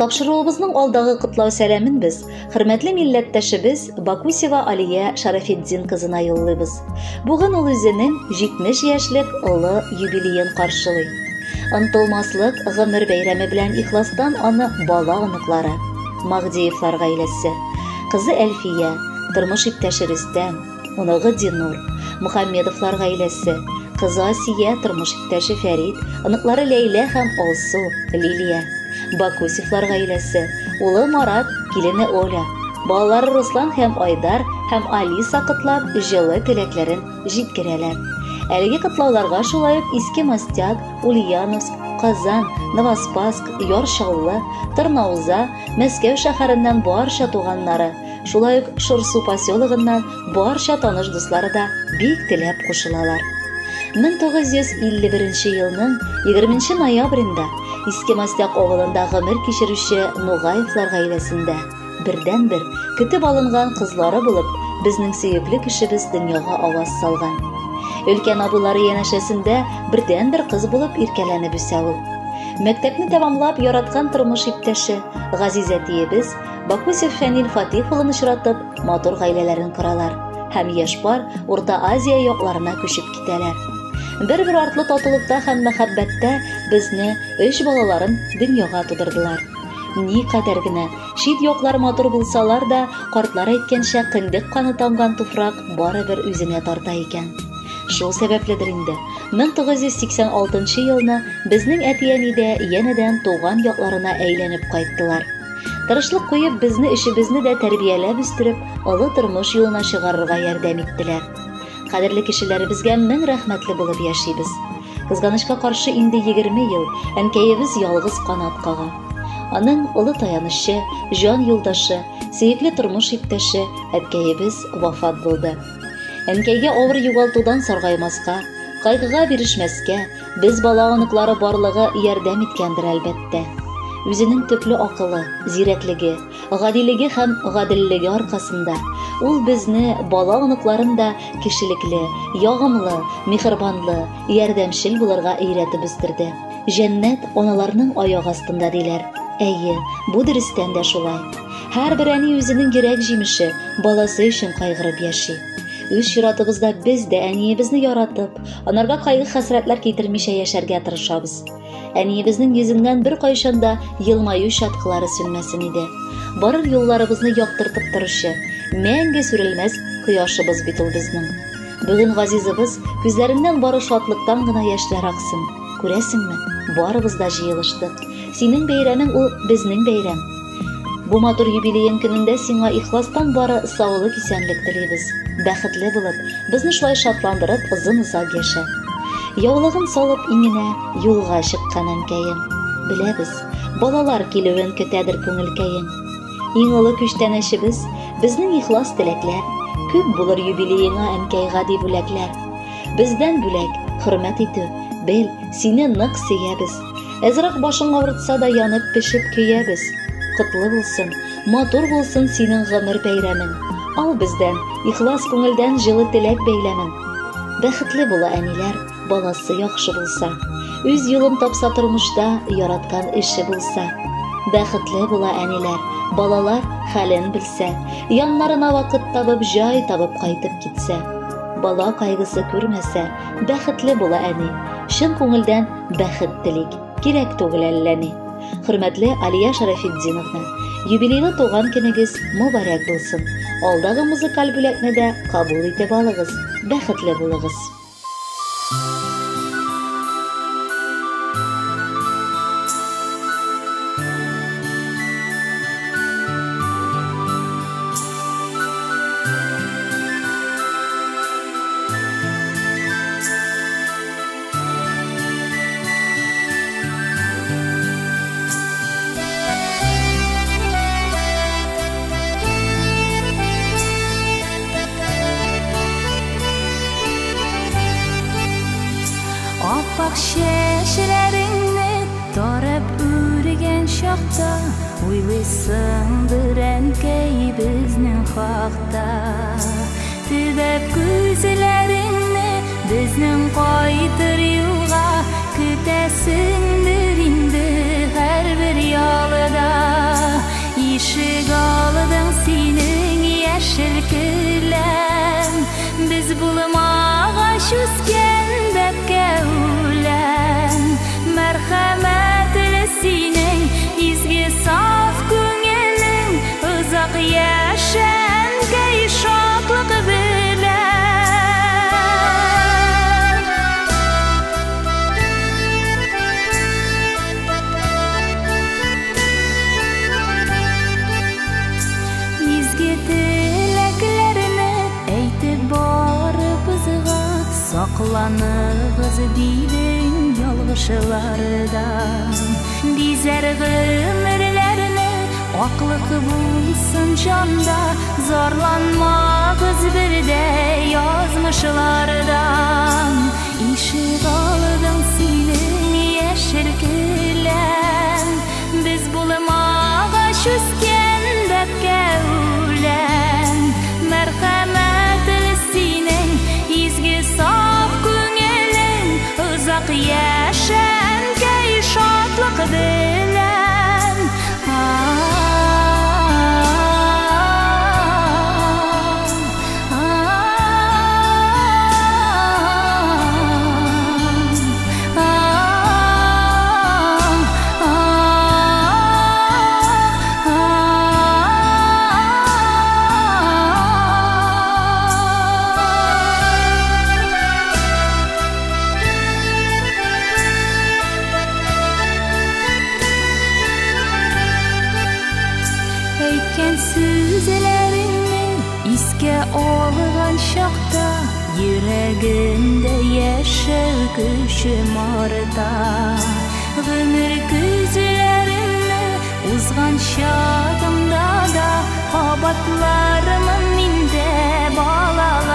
Тапшыруыбызның алдагы котлау сәламен без хөрмәтле милләттәшебез Бакусева Алия Шарафетдин кызына юллыйбыз. Бүген ул үзенең 70 яшьлек олы юбилеен каршылый. Онытылмаслык гомер бәйрәме белән ихластан аны бала оныклары, Магдиевлар гаиләсе, кызы Әлфия, тормыш иптәше Рөстәм, оныгы Динур, Мухаммедовлар гаиләсе, кызы Асия, тормыш иптәше Фәрит, оныклары Ләйлә һәм Алсу, Лилия, Бакусевлар гаиләсе, улы Марат, килене Оля, балалары Руслан һәм Айдар һәм Алиса котлап, җылы теләкләрен җиткерәләр. Әлеге котлауларга шулай ук Иске Мостяк, Ульяновск, Казан, Новоспасск, Яр Чаллы, Тырнауза, Мәскәү шәһәреннән барча туганнары, шулай ук Шорсу поселогыннан барча таныш дуслары да бик теләп кушылалар. 1951 елның 20 ноябрендә Иске Мостяк авылында гомер кичерүче Нугаевлар гаиләсендә бердәнбер көтеп алынган кызлары булып, безнең сөекле кешебез дөньяга аваз салган. Өлкән абыйлары янәшәсендә бердәнбер кыз булып иркәләнеп үсә ул. Мәктәпне тәмамлап яраткан тормыш иптәше, газиз әтиебез Бакусев Фәнил Фатих улын очратып, матур гаиләләрен коралар һәм яшь пар Урта Азия якларына күчеп китәләр. Бер-бер артлы татулыкта һәм мәхәббәттә безне өч балаларын дөньяга тудырдылар. Ни кадәр генә чит яклар матур булсалар да, картлар әйткәнчә, кендек каны тамган туфрак барыбер үзенә тарта икән. Шул сәбәпледер инде, 1986 елны безнең әти-әни дә янәдән туган якларына әйләнеп кайттылар. Тырышлык куеп, безне өчебезне дә тәрбияләп үстереп, олы тормыш юлына чыгарырга ярдәм иттеләр. Кадерле кешеләребезгә мең рәхмәтле булып яшибез. Кызганычка каршы инде 20 ел әнкәебез ялгыз канат кага. Аның олы таянычы, җан юлдашы, сөекле тормыш иптәше әткәебез вафат булды. Әнкәйгә авыр югалтудан саргаймаска, кайгыга бирешмәскә, без бала оныклары барлыгы ярдәм иткәндер әлбәттә. Үзенең төпле акылы, зирәклеге, гадилеге һәм гаделлеге аркасында ул безне, бала оныкларын да кешелекле, ягымлы, миһербанлы, ярдәмчел булырга өйрәтеп үстерде. Җәннәт аналарның аяк астында диләр. Әйе, бу дөрестән дә шулай. Һәрбер әни үзенең йөрәк җимеше, баласы өчен кайгырып яши. Үз чиратыбызда без дә әниебезне яратып, анарга кайгы-хәсрәтләр китермичә яшәргә тырышабыз. Әниебезнең йөзеннән беркайчан да елмаю чаткылары сүнмәсен иде. Барыр юлларыбызны яктыртып торучы, мәңге сүрелмәс кояшыбыз бит ул безнең. Бүген газизыбыз күзләреннән бары шатлыктан гына яшьләр аксын. Күрәсеңме, барыбыз да җыелыштык. Синең бәйрәмең ул безнең бәйрәм. Бу матур юбилеең көнендә сиңа ихластан бары саулык-исәнлек телибез. Бәхетле булып, безне шулай шатландырып, озын-озак яшә. Яулыгын салып иңенә юлга чыккан әнкәем. Беләбез, балалар килүен көтәдер күңелкәең. Иң олы күчтәнәчебез, безнең ихлас теләкләр. Күп булыр юбилееңа, әнкәй, гади бүләкләр. Бездән бүләк, хөрмәт итү, бел, сине нык сөябез. Әзрәк башың авыртса да янып пешеп көябез. Котлы булсын, матур булсын синең гомер бәйрәмең. Ал бездән, ихлас күңелдән җылы теләк бәйләмең. Бәхетле була әниләр, баласы яхшы булса. Үз юлын тапса тормышта, яраткан эше булса. Бәхетле була әниләр, балалар хәлен белсә, яннарына вакыт табып, җай табып кайтып китсә. Бала кайгысы күрмәсә, бәхетле була әни. Чын күңелдән бәхет телик, кирәк түгел әллә ни. Хөрмәтле Алия Шарафетдиновна, юбилейлы туган көнегез мөбарәк булсын. Алдагы музыкаль бүләкне дә кабул итеп алыгыз. Бәхетле булыгыз. Аппак чәчләреңне тарап үргән чакта, уйлыйсыңдыр, әнкәй, безнең хакта. Төбәп күзләреңне безнең кайтыр юлга, көтәсеңдер инде һәрбер ялда. Без булмагач үскән бәбкә үлән, мәрхәмәтле синең изге саф күңелең, озак яшә, әнкәй, шатлык белән. Изге теләкләрне әйтеп барыбызга, сакланыгыз дидең ялгышлардан. Бизәр гомерләрне аклык булсын җанда, зарланмагыз бер дә язмышлардан. Ишек алдың синең яшел келәм, без булмагач үскән бәбкә үлән, мәрхәмәтле синең изге саф күңелең, озак яшә, әнкәй, шатлык белән. Әйткән сүзләреңне искә алган чакта, йөрәгемдә яшәү көчем арта. Гомер көзләреңне узган чагымда да кабатлармын мин дә балаларча.